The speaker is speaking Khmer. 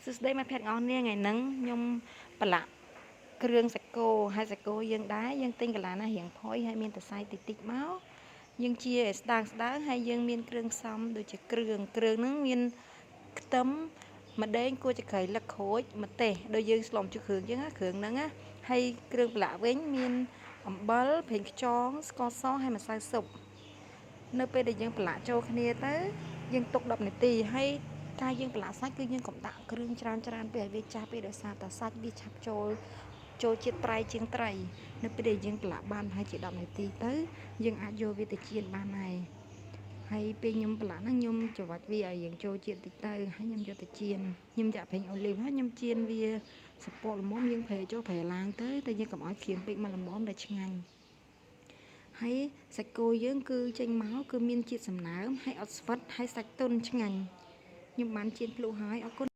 សួស្តីមិត្តភក្តិទាំងអស់គ្នាថ្ងៃហ្នឹងខ្ញុំប្រឡាក់គ្រឿងសាច់គោហើយសាច់គោយើងដែរយើងទិញកន្លះណារៀងផុយហើយមានតសៃតិចតិចមកយើងជាឲ្យស្ដើងស្ដើងហើយយើងមានគ្រឿងផ្សំដូចជាគ្រឿងគ្រឿងហ្នឹងមានខ្ទឹមម្ដេងគួរចក្រីលឹកក្រូចម្ទេសដូចយើងស្លម្ជូរគ្រឿងអញ្ចឹងណាគ្រឿងហ្នឹងណាហើយគ្រឿងប្រឡាក់វិញមានអំបិលប្រេងខ្យងស្ករសហើយម្សៅស៊ុបនៅពេលដែលយើងប្រឡាក់ចូលគ្នាទៅយើងទុក10នាទីហើយការយើងប្រឡាក់សាច់គឺយើងកុំដាក់គ្រឿងច្រើនច្រើនពេកឲ្យវាចាស់ពេកដោយសារតែសាច់វាឆាប់ចូលចូលជាតិប្រៃជាងត្រីនៅពេលដែលយើងប្រឡាក់បានប្រហែលជា10នាទីទៅយើងអាចយកវាទៅចៀនបានហើយហើយពេលខ្ញុំប្រឡាក់ហ្នឹងខ្ញុំច្របាច់វាឲ្យយើងចូលជាតិតិចទៅហើយខ្ញុំយកទៅចៀនខ្ញុំចាក់ប្រេងអូលីវហើយខ្ញុំចៀនវាសពកល្មមយើងប្រេចូលប្រេឡើងទៅតែយើងកុំឲ្យក្រៀមពេកមកល្មមដែលឆ្ងាញ់ហើយសាច់គោយើងគឺចេញមកគឺមានជាតិសំណើមហើយអត់ស្វិតហើយសាច់ទន់ឆ្ងាញ់ខ្ញុំបានចៀនភ្លុះហើយអរគុណ។